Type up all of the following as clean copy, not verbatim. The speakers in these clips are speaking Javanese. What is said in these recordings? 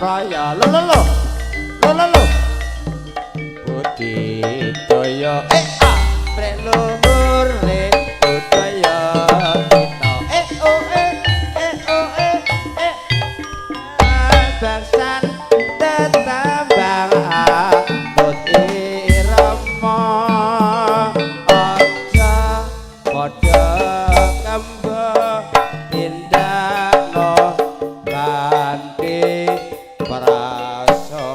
Kaya lo lo lo lo lo lo budidaya eh ah prek luhur le budaya kita eh oh eh eh oh eh eh baksan tetambang abot irama aja padha kembo tindakno kanthi prasaja.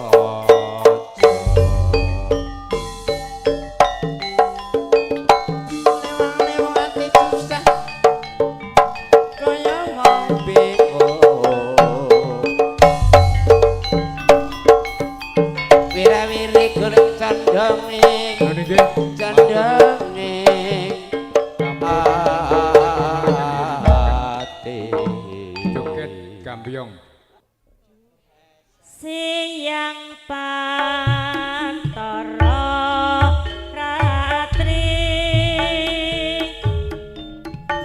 Lewang-lewang ati susah kaya wong bingung. Wira-wiri golek condonge, condonge ati. Joget gambyong. Siang pantara ratri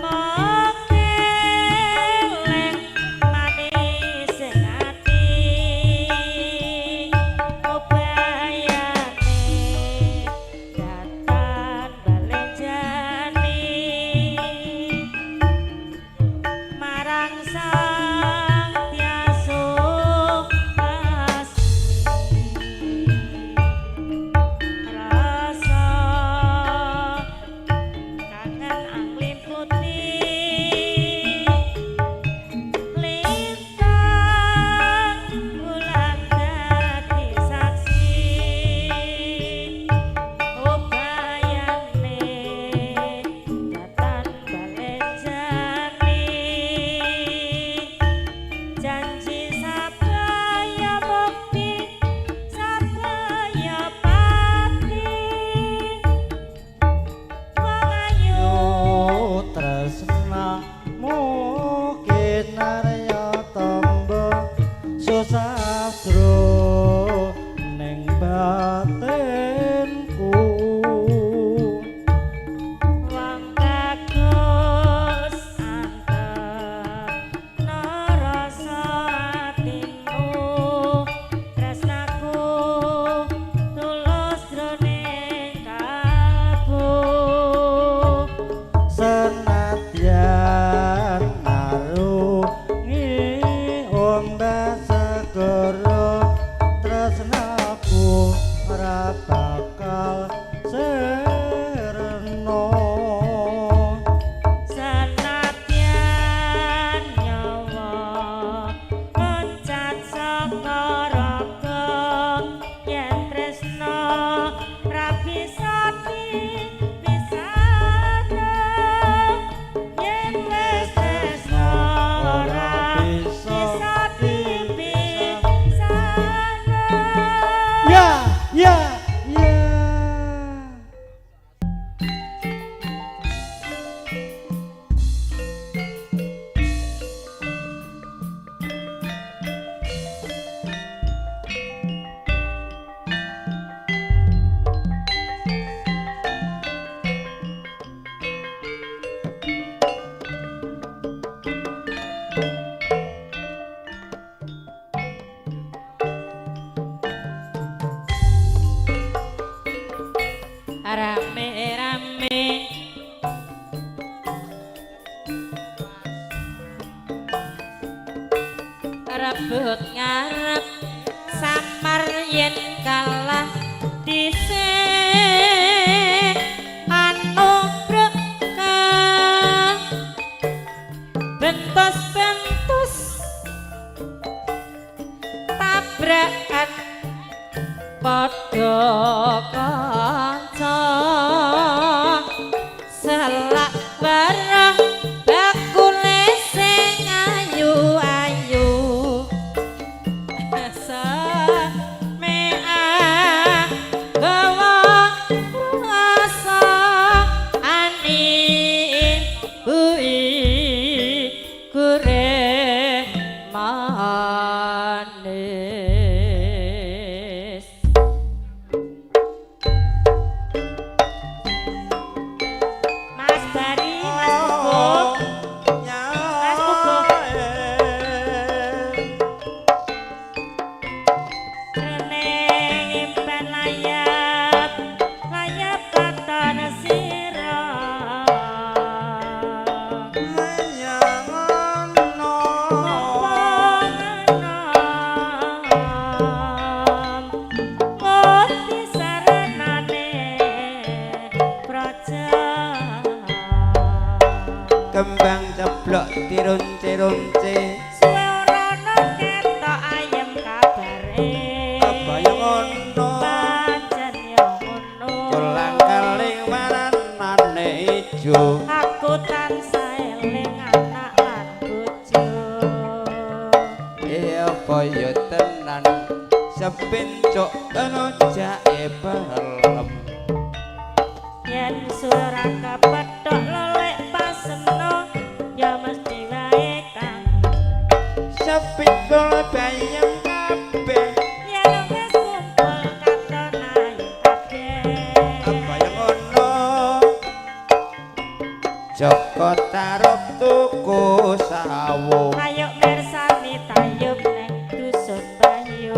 mong eling manis ing ati ubayane datan balenjani marang sang tiaso rasa kangen anglim putih lintang bulan dadi saksi ubayane datan balenjani janji sabaya mukti sabaya pati wong ayu Tresnamu kinarya tamba susastra ning batinku. Wong bagus antep rasa atimu tresnaku tulus jroning kalbu. Senadyan ngarungi ombak segara tresnaku ora bakal sirna. Senadyan nyawa loncat saka raga yen tresna ra bisa dipisahno yen wis tresna ora bisa dipisahno. Ya ya ya. Rame-rame rebut ngarep samar yen kalah dhisik anubreka bentos-bentos tabrakan padha kanca selak bareng bakule sing ayu-ayu semea gawa rasa anin bui kure manis. Mas Bari, Mas Puguh, Mas Puguh. Apa ya tenan sepincuk jake pelem. Yen suara kepethuk lolek paseno ya mesti wae kang. Sepikul bayem kabeh. Yen wis kumpul katon ayu kabeh. Apa ya ngono? Joko Tarub tuku sawo. Ayo mirsani tayub neng dusun Bayu.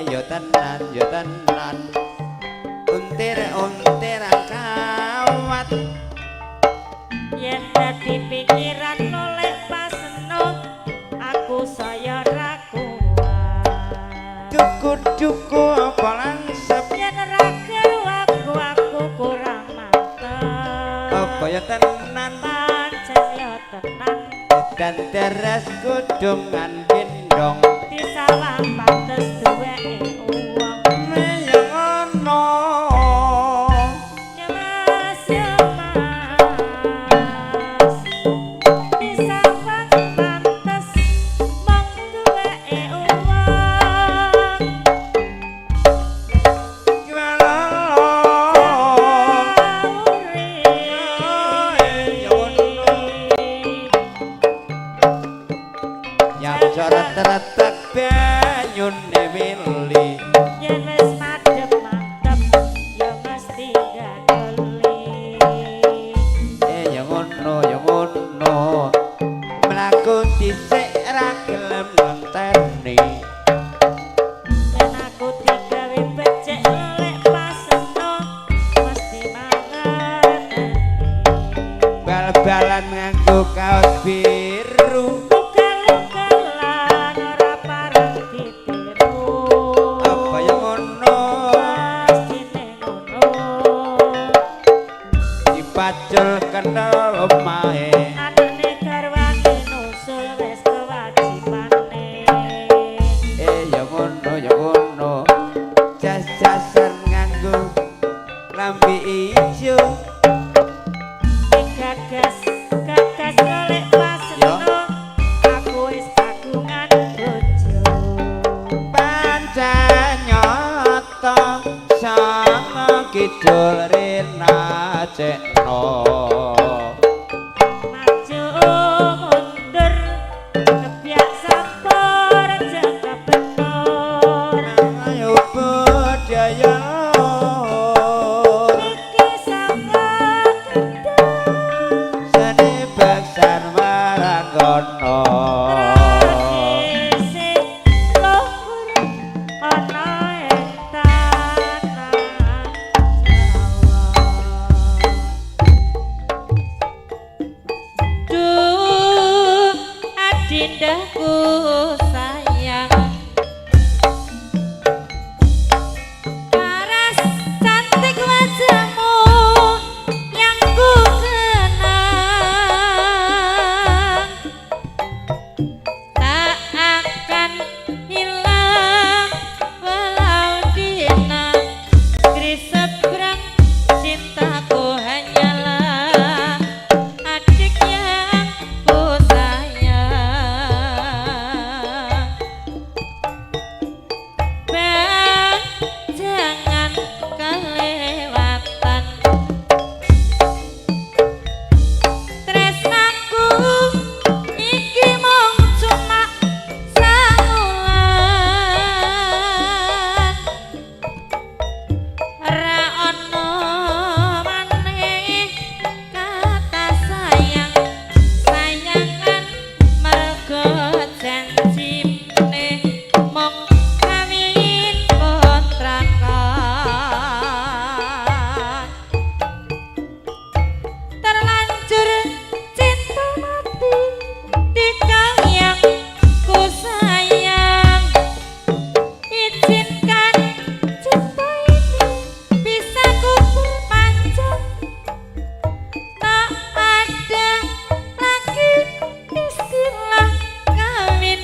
Ya tenan, ya tenan. Untir-untiran kawat. Yen dadi pikiran lolek paseno aku saya ra kuat. Duku-duku apa langsep. Yen ra aku aku kurang mantep. Apa ya tenan? Pancen ya tenan. Dan teres kudungan gendong. Disawang pantes duweke uwong. Ya ngono. Ya Mas, ya Mas. Disawang pantes mung duweke uwong. Gimana? Ya ngono. Yang coret retek banyune wili. Yen wis madhep mantep ya mesti gandoli. Ya ngono, ya ngono. Mlaku dhisik ra gelem ngenteni. Yen aku digawe becik lek paseno mesti mangerteni. Bal-balan nganggo kaos biru. Ugal-ugalan ora pareng ditiru. Apa ya ngono? Pastine ngono. Dipacul kenal omahe. Anane garwane nusul wis kewajibane. Ya ngono, ya ngono. Jas-jasan nganggo lambi ijo. Gagas gagas lek paseno aku wis kagungan bojo. Pancen nyata sama kidul rena cekno. Maju mundur kebyak sampur jaga bener. Ayo budaya Iki saka kendang seni beksan waranggono. Tradisi luhur ana ing tanah Jawa. Duh, adindaku sayang. Paras cantik wajahmu yang ku kenang. Tak akan hilang walau di negeri seberang. Cintaku hanyalah adik yang ku sayang. Bang, jangan kelewatan. Tresnaku iki mung cuma sawulan. Ra ono maneh kata sayang sayangan mergo janjine mung kawin kontrakan. Terlanjur cinta mati di kang yang ku sayang. Izinkan cinta ini bisa ku perpanjang. Tak ada lagi istilah kawin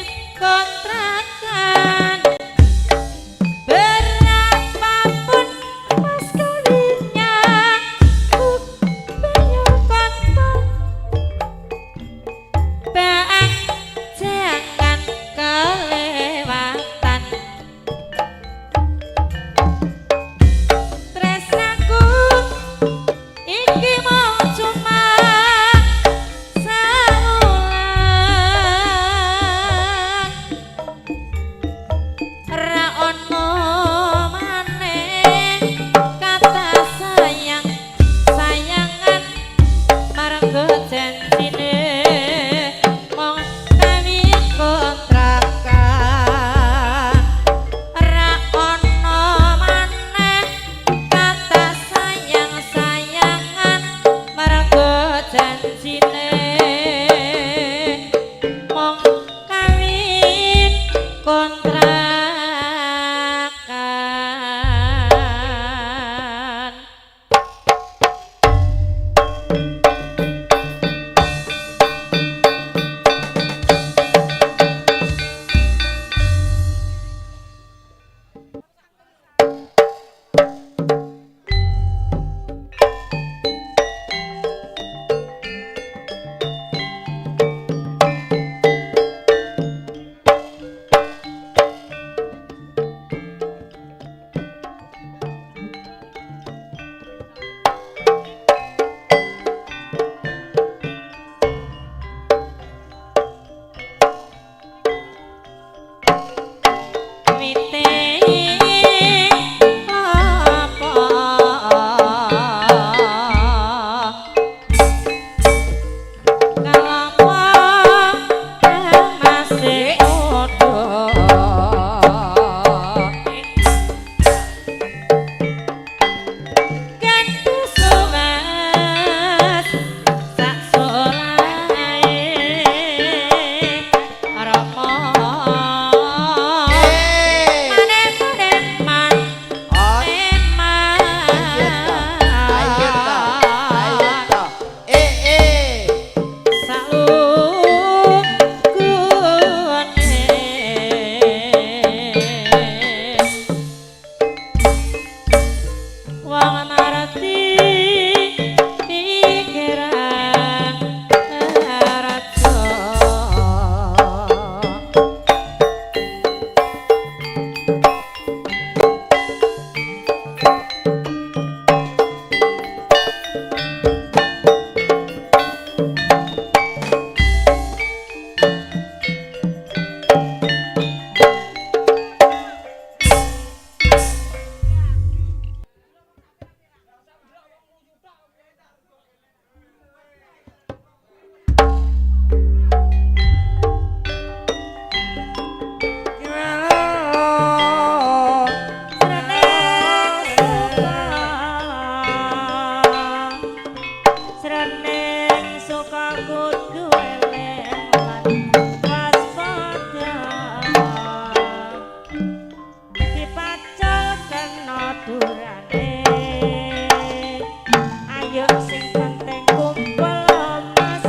Kontrakan wite apa kalapa masih muda ganti suwes sak solahe rama. Eh. Manen-manen man Oh, eman. ayo ta. Ayo ta. Ayo ta. Eh eh. Saukune wong marati pikiran raja. Sreneng suka kudu eleng lan waspada. Dipacul kena durane. Ayo sing penting kumpul mas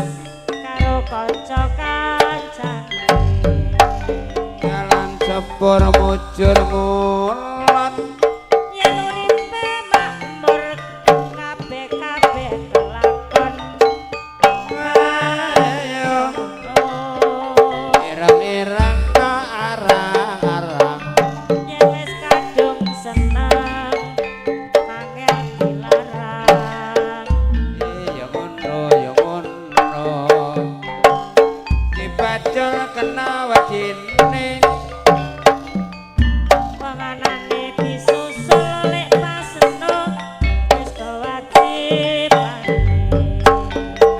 karo kanca kancane. Jalan sepur mujur ngulon. Yen uripe makmur kabeh-kabeh kelakon. Ayo Oh. ireng-ireng ke arang-arang. Yen wis kadung seneng angel dilarang. Ya ngono ya ngono. Dibacul kena wedine. Panganane disusul lek paseno wis kewajibane.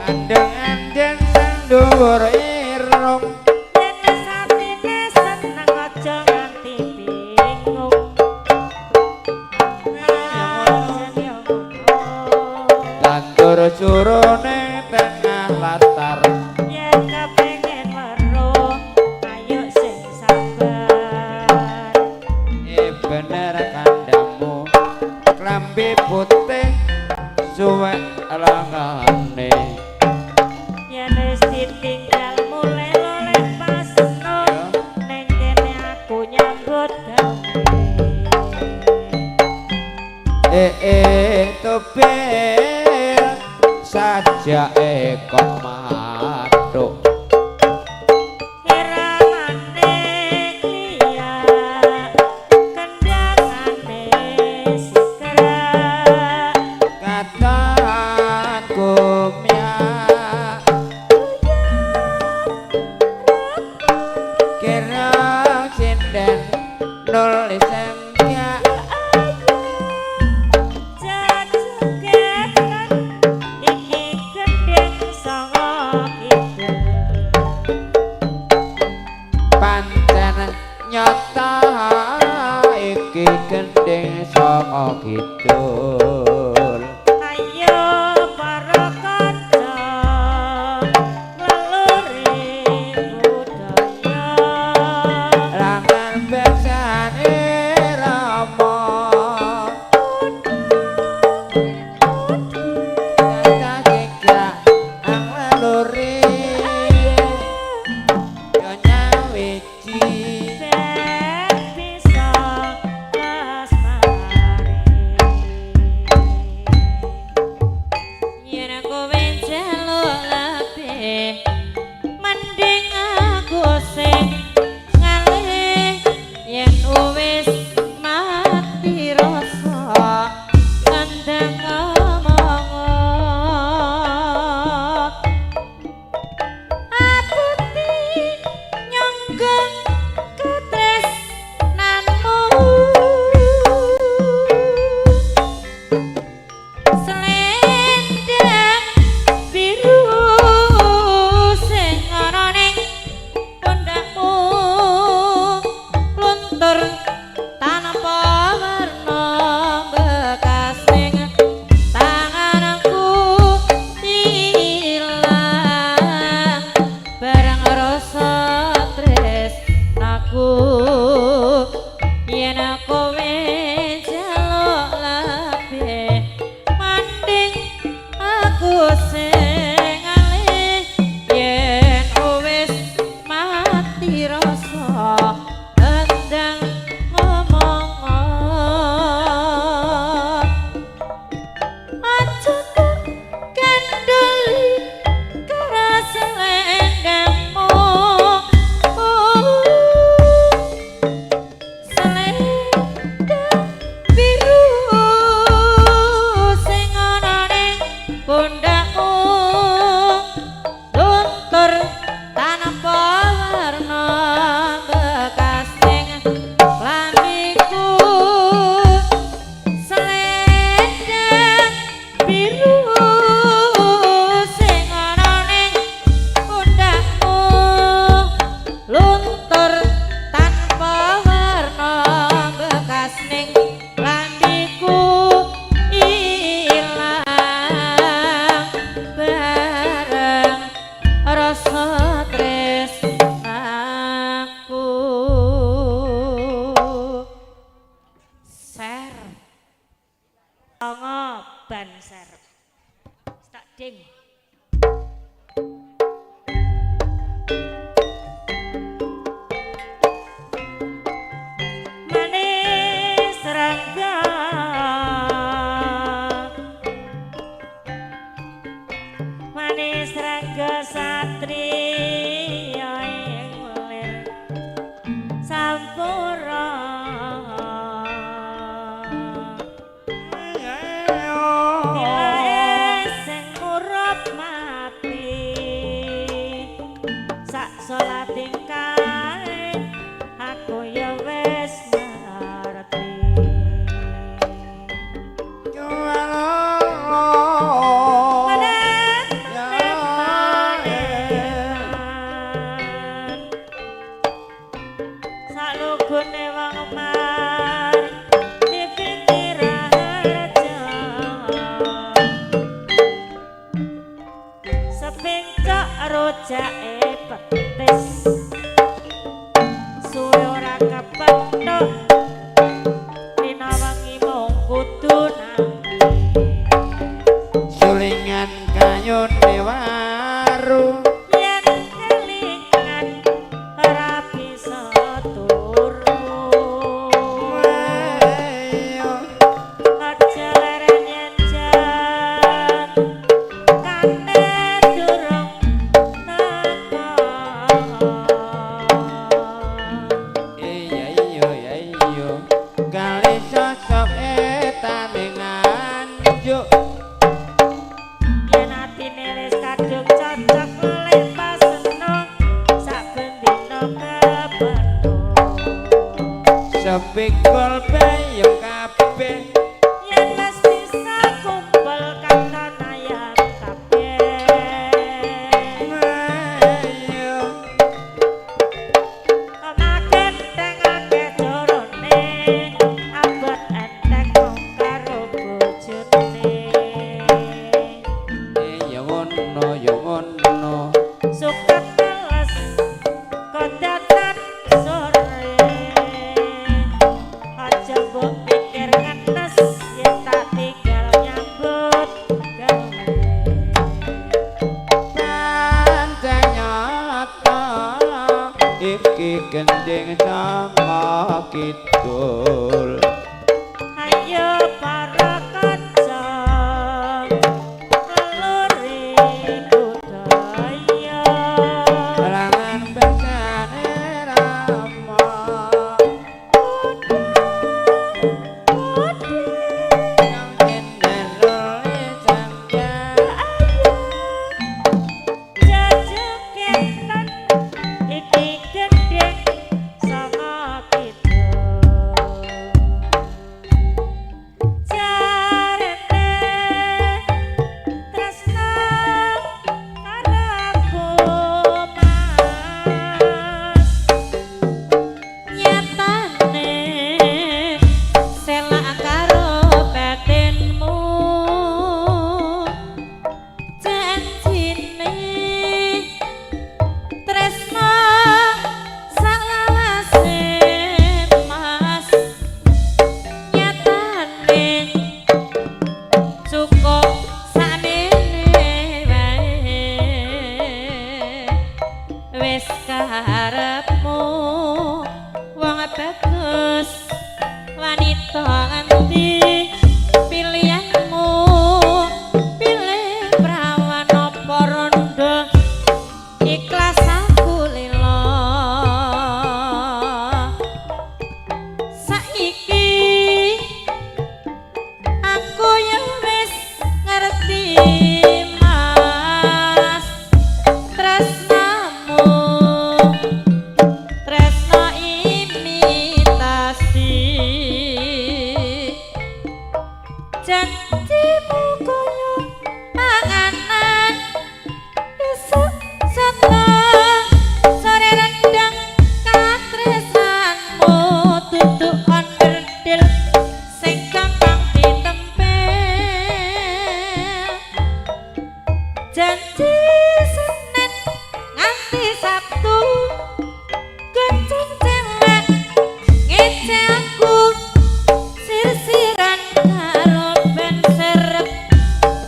Andeng-andeng nang dhuwur irung. Yen wis atine seneng aja nganti bingung. Aja yo ngono. Tandur jurone tengah latar. Yen kepengin weruh ayo sing sabar. Eh bener kandhamu. Klambi putih suwek lengane. Yen wis ditinggal mulih lek paseno ning kene aku nyambut gawe. Eh eh tobel sajake kok mathuk. Iramane kliyak kendangane sikrak. Katan kumyak kira sinden nulis engkak. Jajugetan iki gendheng sanga kidul. Pancen nyata iki gendheng sanga kidul. Ayo para kanca ngleluri budaya. Lang sawiji ben bisa lestari. Yen kowe njaluk lebih mending aku sing ngalih, yen wis mati rasa nandang ngomong aputi nyonggeng katresnanmu, selendang biru sing ana ning pundhakmu luntur tanpa werna bekas ning tanganku ilang barang rasa tresnaku. Yen kowe njaluk lebih mending aku sing ngalih, yen wis mati rasa endang ngomong aja kok kandheli karo selendangmu, selendang biru sing ana ning pundhakmu luntur tanpa werna bekas ning klambiku, selendang biru sing ana ning pundhakmu luntur tanpa werna bekas ning klambiku ilang bareng rasa tresnaku. Ser Songo ban serep. Tak ding. Manis rangga manis rangga satriya ing lir sampura. Tilae sing murup mati sak salat tingkae aku ya wis ngerti. Salugune wong mar dipikir raja sepincok rujake petis suwe ora kepethuk dina wengi mung kudu nangis. Sulingan kayune waru Yen kelingan ora bisa turu. Aja leren yen jan kane durung napa. Iya iya iya iya kali sosok etane Nganjuk. Yen atine wis kadung cocok lek paseno saben dina kepethuk. Sepikul peyem kabeh Yen wis bisa kumpul katon ayam kabeh. Kemaken tengake jorone abot enteng mung karo bojone. Iya ngono ya ngono. Suket teles kodatan sore aja mbok pikir ngenes. Iki gending sanga kidul. Ayo para kanca ngeluri budaya. Langan besane rama. Yang jendelole sampeyan. Jejeketan iki gending sanga kidul. Jarene tresna karo aku Mas. Nyatane selak karo batinmu. Janjine tresna salawase Mas. Nyatane cukup sakmene wae. Wis karepmu wong bagus wanita nganti pilihanmu pilih prawan apa rondo ikhlas aku lila. Saiki aku ya wis ngerti Mas, tresnamu tresna imitasi. Janjimu kaya panganan esuk soto sore rendang katresnanmu dudu onderdil sing gampang ditempel. Janji Senin nganti Sabtu gonceng cewek ngece aku sir-siran karo ben serep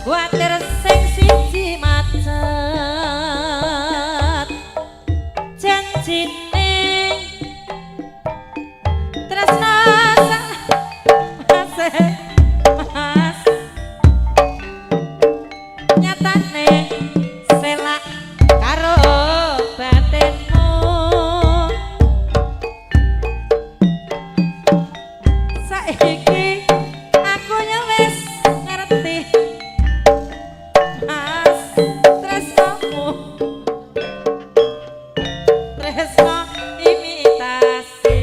kuatir sing siji macet. Janjine tresna salawase Mas. Nyatane selak karo batinmu. Saiki aku ya wis ngerti Mas, tresnamu tresna imitasi.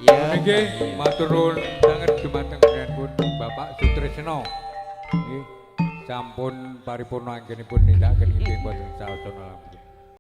Ya Nggih, matur nuwun sanget dumateng pun Bapak Sutrisno. Nggih, sampun paripurna anggenipun nindakaken nggih boten saosana.